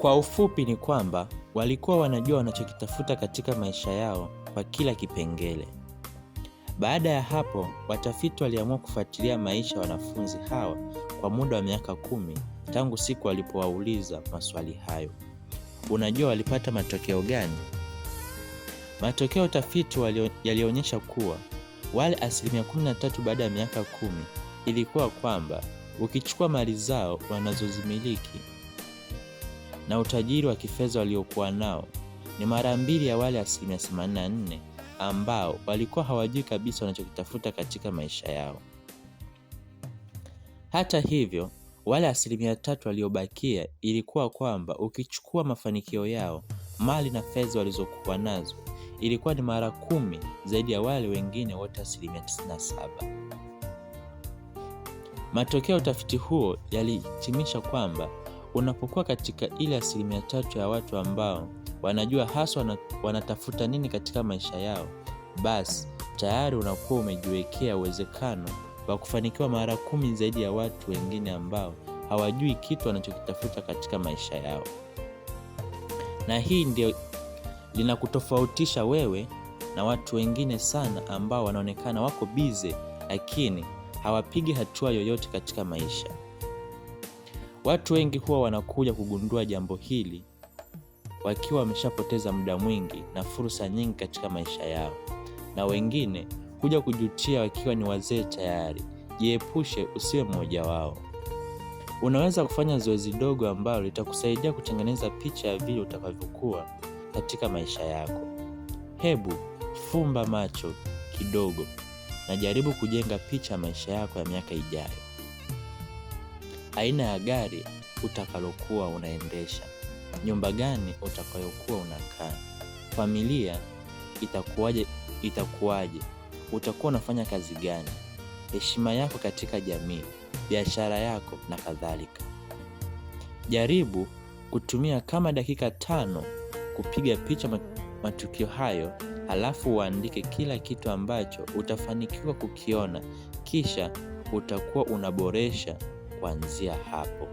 Kwa ufupi ni kwamba walikuwa wanajua wanachokitafuta katika maisha yao kwa kila kipengele. Baada ya hapo, watafiti waliamua kufuatilia maisha ya wanafunzi hawa kwa muda wa miaka 10 tangu siku walipowauliza maswali hayo. Unajua walipata matokeo gani? Matokeo ya utafiti yalionyesha kuwa wale 13% baada ya miaka 10 ilikuwa kwamba ukichukua mali zao wanazozimiliki na utajiri wa kifedha waliokuwa nao ni mara 2 ya wale 84% ambao walikuwa hawajui kabisa wanachokitafuta katika maisha yao. Hata hivyo, wale 3% waliobakia ilikuwa kwamba ukichukua mafanikio yao, mali na fedha walizokuwa nazo, ilikuwa ni mara 10 zaidi ya wale wengine wote 97%. Matokeo ya utafiti huo yalihitimisha kwamba unapokuwa katika ile 3% ya watu ambao wanajua haswa wanatafuta nini katika maisha yao, basi tayari unakuwa umejiwekea uwezekano wa kufanikiwa mara 10 zaidi ya watu wengine ambao hawajui kitu wanachokitafuta katika maisha yao. Na hii ndio linakutofautisha wewe na watu wengine sana ambao wanaonekana wako bize lakini hawapigi hatua yoyote katika maisha. Watu wengi huwa wanakuja kugundua jambo hili wakiwa wameshapoteza muda mwingi na fursa nyingi katika maisha yao, na wengine kuja kujutia wakiwa ni wazee tayari. Jiepushe usiwe mmoja wao. Unaweza kufanya zoezi dogo ambalo litakusaidia kutengeneza picha ya vile utakavyokuwa katika maisha yako. Hebu fumba macho kidogo na jaribu kujenga picha ya maisha yako ya miaka ijayo. Aina ya gari utakalokuwa unaendesha, nyumba gani utakayokuwa unakaa, familia itakuwaje, utakuwa unafanya kazi gani, heshima yako katika jamii, biashara yako na kadhalika. Jaribu kutumia kama dakika 5 kupiga picha matukio hayo, halafu uandike kila kitu ambacho utafanikiwa kukiona, kisha utakuwa unaboresha kuanzia hapo.